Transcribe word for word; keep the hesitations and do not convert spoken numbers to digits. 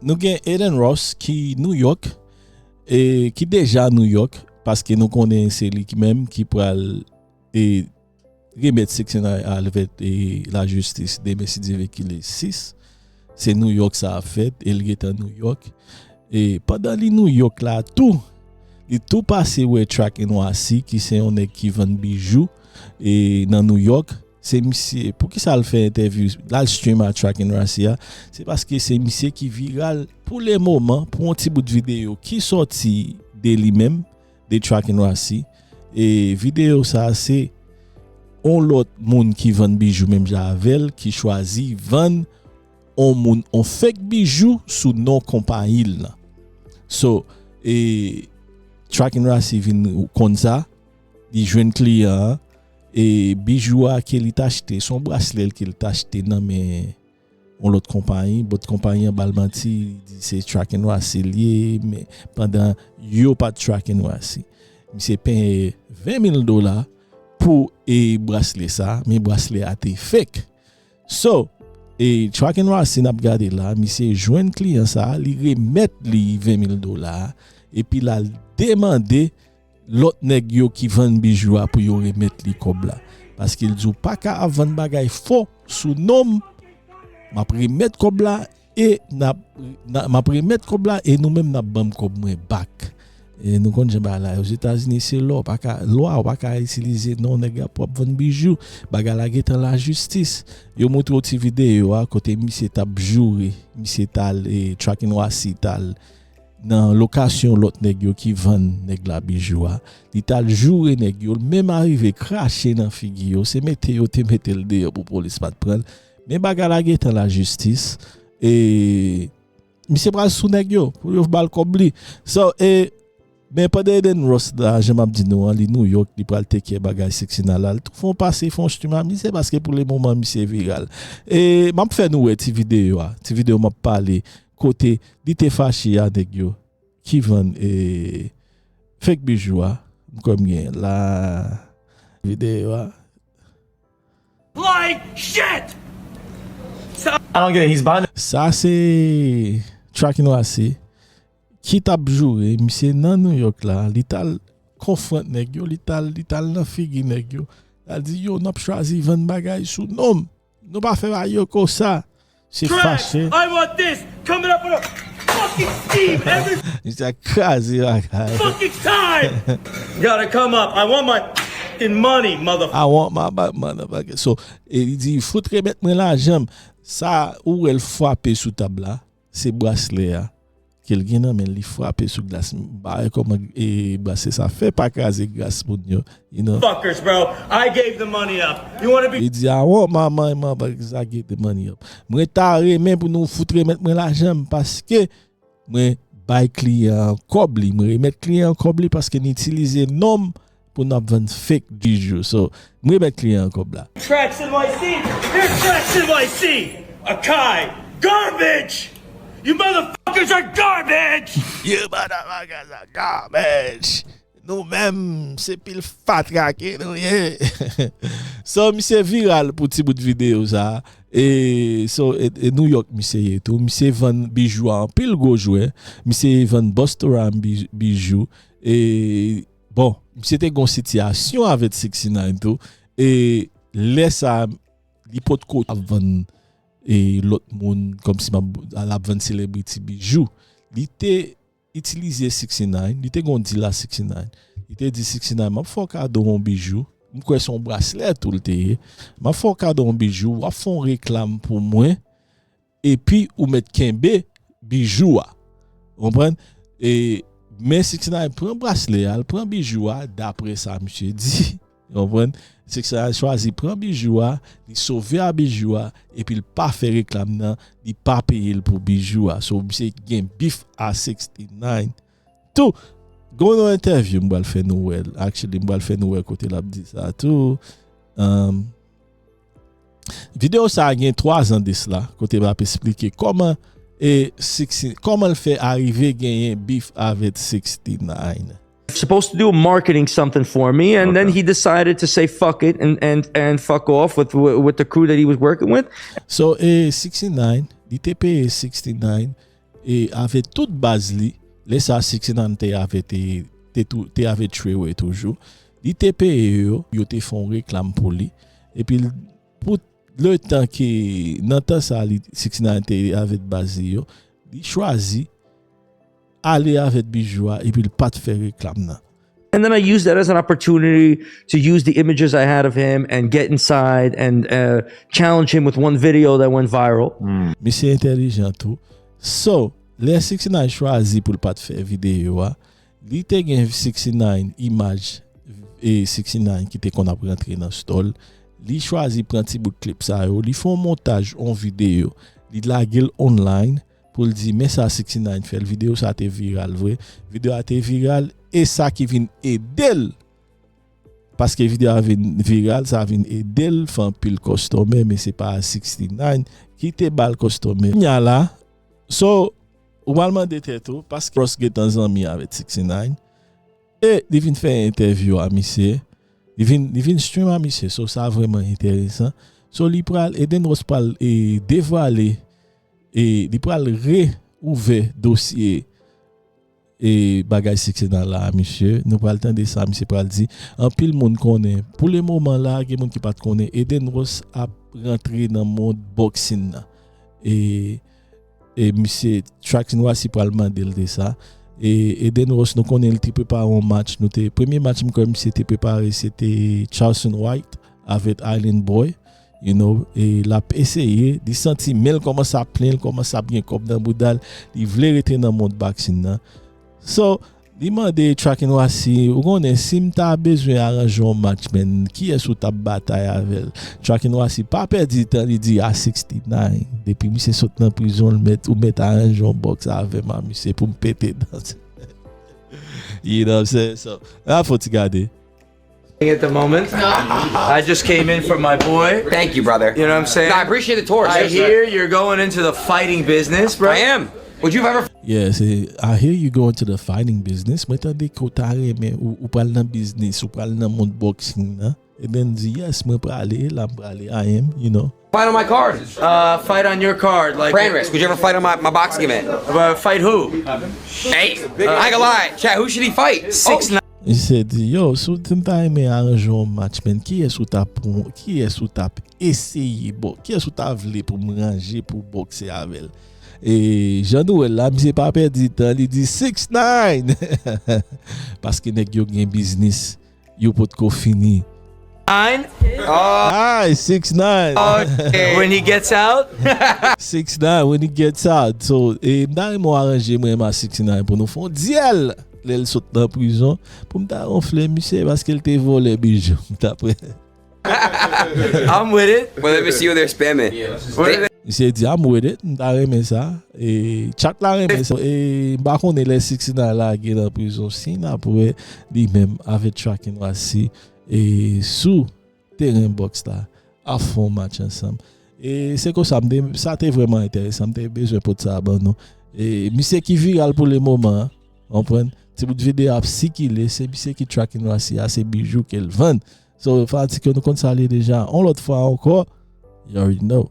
Nou gen Adin Ross ki New York, e ki deja New York, paske nou konnen se li ki menm ki pral e remèt sixty-nine a levèt e lajistis demen si Dye vle ki le sis. Se New York sa ap fèt, e li ret an New York. E pandan li New York la tou, li tou pase wè Track N Y C, ki se yon nèg ki vann bijou e nan New York. Se misye, poukisa l fè entèvyou, l al stream a Track N Y C a? Se paske se misye ki viral pou le moman, pou yon ti bout videyo ki sòti de li menm, de Track N Y C. E videyo sa a se yon lòt moun ki vann bijou menm jan avè l, ki chwazi vann yon moun yon fake bijou sou non konpayi l lan. So, e Track N Y C vin konn sa, li jwenn kliyan an, e bijou a ke li t achte, se yon braslè ke li t achte nan men yon lòt konpayi, lòt konpayi an ba l manti, li di se Track N Y C li ye, men pandan yo pa t Track N Y C. Misye peye ven mil dola pou e braslè sa, men braslè a te fake. So, e Track N Y C n ap gade la, misye jwenn kliyan sa, li remèt li ven mil dola, epi l al demande lòt nèg yo ki vann bijou a pou yo remèt li kòb la. Paske l di w pa ka ap vann bagay fo sou non m, m ap remèt kòb la e n ap, n a- m ap remèt kòb la e nou menm n ap ban m kòb mwen back. E nou konn jan bagay la ye. Ozetazini se lwa, w pa ka, lwa, w pa ka itilize non nèg la pou w ap vann bijou. Bagay la gentan lajistis. Yo montre w ti videyo a kote misye t ap joure, misye t al, e Track N Y C t al nan lokasyon lòt nèg yo ki vann nèg la bijou a. Li t al joure nèg yo, l menm arive krache nan figi yo. Se mete yo te mete l deyò pou polis pa t pran l. Men bagay la gentan lajistis. E misye pral sou nèg yo pou yo ba l kòb li. So, e, men pandan Adin Ross la, jan m ap di nou an, li New York, li pral take care bagay sixty-nine la. Li tou fè yon pase, fè yon stream a misye paske pou le moman misye viral. E m ap fè nou wè ti videyo a. Ti videyo m ap pale kote li te fache a nèg yo ki vann e fake bijou a. M kwè m gen la videyo a. Like shit! I don't get it. He's buying. Sa se Track N Y C ki t ap joure, misye nan New York la, li t al konfwont nèg yo, li t al, li t al nan figi nèg yo. L al di yo, n ap chwazi vann bagay sou non m. Nou pa fè bagay yo konsa. Se fache. I want this coming up with a fucking scheme every Misye a kraze bagay. fucking time! Gotta come up. I want my fucking money, motherfucker. I want my back, motherfucker. So, e li di, fout remèt mwen lajan m. Sa, ou wè l frape sou tab la, se braslè a. Ke l gen nan men l, li frape sou glas. M pa wè kòman e braslè sa fè pa kraze glas moun yo. You know? Fuckers, bro. I gave the money up. You wanna be Li di, I want my money, motherfucker, 'cause I gave the money up. Mwen ta renmen pou nou fout remèt mwen lajan m paske mwen bay kliyan an kòb li. Mwen remèt kliyan an kòb li paske n itilize non m pou n ap vann fake bijou. So, mwen remèt kliyan an kòb la. Tracks N Y C? Here's Tracks N Y C! Akai! Garbage! You motherfuckers are garbage! You motherfuckers are garbage. Nou menm, se pil fatra ke nou ye. So, misye viral pou ti bout videyo sa. E, so, e, e New York misye ye tou. Misye vann bijou a anpil gwo jwè. Misye vann Busta Rhymes bij- bijou. E, bon, misye te gon sitiyasyon avèk sixty-nine tou. E lè sa, li potko ap vann e lòt moun, kòmsi m ap, l ap vann selebriti bijou. Li te itilize sixty-nine, li te gon deal a sixty-nine. Li te di sixty-nine, m ap fè w kado yon bijou. M kwè se yon braslè tou l te ye. M ap fè w kado yon bijou, w ap fè yon reklam pou mwen, epi ou mèt kenbe bijou a. Ou konprann? E, men sixty-nine pran braslè a, l pran bijou a, daprè sa misye di. Ou konprann? Sixty-nine chwazi pran bijou a, li sove a bijou a, epi l pa fè reklam nan, li pa peye l pou bijou a. So, misye gen bif a sixty-nine tou. Gon yon entèvyou m pral fè nou wè l. Actually, m pral fè nou wè kote l ap di sa tou. Um, videyo sa a gen twa zan de sila, kote l ap esplike kòman e sixty, kòman l fè arive genyen bif avèk sixty-nine. Supposed to do marketing something for me, and then he decided to say fuck it and and and fuck off with with the crew that he was working with. So, e sixty-nine, li te peye sixty-nine e avè tout baz li, lè sa sixty nine te avè te, te, tou- te avè Treyway toujou. Li te peye yo, yo te fè yon reklam pou li. Epi l- pou letan ke nan tan sa li sixty nine te avè baz li yo, li chwazi ale avè bijou a epi l pa t fè reklam nan. And then I used that as an opportunity to use the images I had of him and get inside and uh, challenge him with one video that went viral. Misye entèlijan tou. So, lè sixty nine chwazi pou l pa t fè videyo a, li te gen sixty nine imaj e sixty nine ki te konn ap rantre nan store l. Li chwazi pran ti bout clip sa yo, li fè yon montaj, yon videyo, li lage l online pou l di men sa sixty nine fè l. Videyo sa te viral vre. Videyo a te viral e sa ki vin ede l. Paske videyo a vin viral, sa vin ede l fè anpil kòstòmè, men se pa sixty nine ki te ba l kòstòmè. Kounya la, so, ou pral mande tèt ou, paske Ross gentan zanmi avèk sixty nine. E li vin fè entèvyou a misye. Li vin, li vin stream a misye. So, sa vrèman enteresan. So, li pral, Eden Ross pral e, devwale, e li pral reouvè dosye e bagay sixty nine la a misye. Nou pral tande sa misye pral di. Anpil moun konnen. Pou le moman la, gen moun ki pa t konnen. Eden Ross ap rantre nan mond boxing nan. E, e misye Trackson Rossy pral mande l de sa. E Eden Ross, nou konnen li te prepare yon match. Nou te, premye match m kwè misye te prepare, se te Charleston White avèk Island Boy. You know, e l ap eseye, li santi men l kòmanse ap plen, l kòmanse ap gen kòb nan bouda l, li vle rete nan mond boxing nan. So, li mande Trackson Rossy, ou konnen, si m ta bezwen aranje yon match, men, kiyès ou t ap batay avè l? Trackson Rossy pa pèdi tan, li di a sixty nine. Depi misye sot nan prizon, l mèt, ou mèt aranje yon box avè m a misye pou m pete dan. You know what I'm saying? So, la fò ti gade. At the moment. I just came in for my boy. Thank you, brother. You know what I'm saying? No, I appreciate the tour. I hear you're going into the fighting business, bro. I am. Would you have ever Yeah, se, I hear you going to the fighting business. Mwen tande ke w ta renmen, ou, ou pral nan biznis, ou pral nan mond boxing nan. Eden di, yes, mwen prale, la m prale, I am, you know. Fight on my card? Uh, fight on your card, like Brand risk. Would you ever fight on my, my boxing event? uh, fight who? Hey, I ain't gonna lie, chat. Who should he fight? Six Oh. nine. Misye di, yo, si w te ta renmen aranje yon match, men, kiyès ou t ap, kiyès ou t ap eseye, bò, kiyès ou ta vle pou m ranje pou bokse avè l? E jan nou wè l la, misye pa pèdi tan, li di six nine. Paske nèg yo gen biznis, yo potko fini. Nine. Ay, six nine. When he gets out. Six nine, when he gets out. So, e, m ta renmen w aranje mwen a six nine pou nou fè yon dyèl. Lè l sot nan prizon, pou m ta ronfle misye paske l te vòlè bijou. M ta pre. I'm with it. Well, let me see what they're spamming. What are they- Misye di, I'm with it, m ta renmen sa. E, chat la renmen sa. E, m pa konnen lè six nine lage nan prizon, si n ap wè li menm avèk Trackson Rossy, e, sou teren boks la, ap fè yon match ansanm. E se konsa, m te, sa te vrèman enteresan, m te bezwen pote sa ban nou. E misye ki viral pou le moman an, konprann? Ti bout videyo ap sikile, se misye ki Trackson Rossy a, se bijou ke l vann. So, fanatik yo, nou konn sa l ye deja. Yon lòt fwa ankò, you already know.